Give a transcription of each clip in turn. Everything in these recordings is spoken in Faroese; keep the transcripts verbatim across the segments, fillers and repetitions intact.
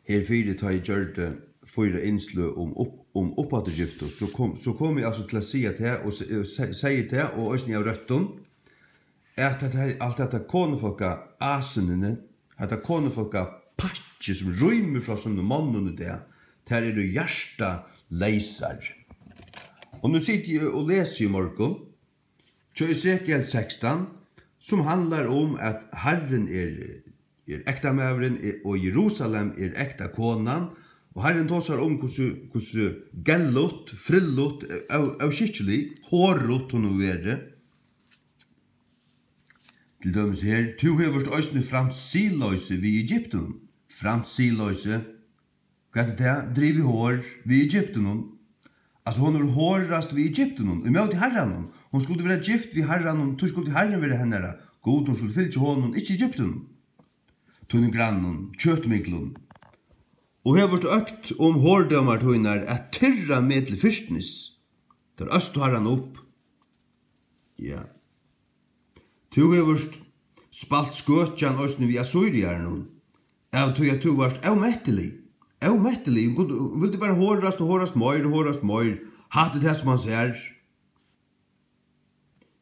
Herfyri, tá eg gjørdi fýra innsløg um upp-, um uppafturgiftu, so kom, so kom eg altso til at siga tað, og se-, og se-, segði tað, og eisini av røttum, at hetta her, alt hetta konufólkaasinini, hetta konufólkapakki, sum rýmir frá sínum monnum í dag, tær eru hjartaleysar. Og nú siti eg og lesi í morgun, hjá Esekiel sekstan, sum handlar um, at Harrin er, er ektamaðurin, e-, og Jerusalem er ekta konan, og Harrin tosar um, hvussu, hvussu gellut, frillut, ó-, óskikkilig, horut hon hevur verið. Til dømis her: "Tú hevur eisini framt siðloysi við Egyptum." Framt siðloysi. Hvat er tað? Drivið hor við Egyptunum. Altso, hon hevur horast við Egyptunum, ímóti Harranum. Hon skuldi vera gift við Harranum, tí skuldi Harrin vera hennara Gud, hon skuldi fylgja honum, ikki Egyptunum, tínum grannum, kjøtmiklum. Og hevur økt um hordómar tínar at tyrra meg til firtnis. Tær østu Harran upp. Ja. Tú hevur spælt skøkjan eisini við Assýriarunum, av tí at tú vart ómettilig. Ómettilig. Hon kundi, hon vildi bara horast og horast meir og horast meir. Hatta er tað, sum hann sær.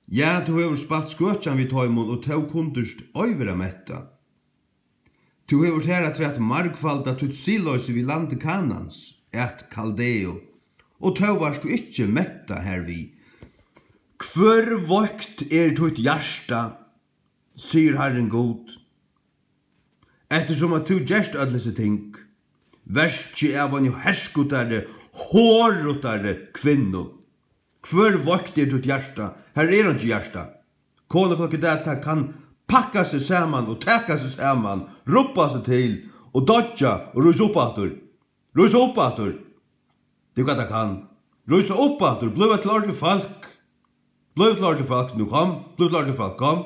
Ja, tú hevur spælt skøkjan við teimum, og tó kundist ei vera mettað. Tú hevur harafturat margfaldað títt siðloysi við landi Kanans, at Kaldeu, og tó vart tú ikki mettað hervið. Hvørveikt er títt hjarta, sigur Harrin Gud, eftirsum at tú gert øll hesi ting, verkið av eini herskutari, horutari kvinnu. Hvørveikt er títt hjarta? Har er einki hjarta. Konufólk í dag, tað kann pakka seg saman og taka seg saman, rubba seg til og doyggja og rísa upp aftur. Rísa upp aftur. Tað er hvat tað kann. Rísa upp aftur, blíva til ordilig fólk. Blíva til ordilig fólk, nú kom, blíva til ordilig fólk, kom.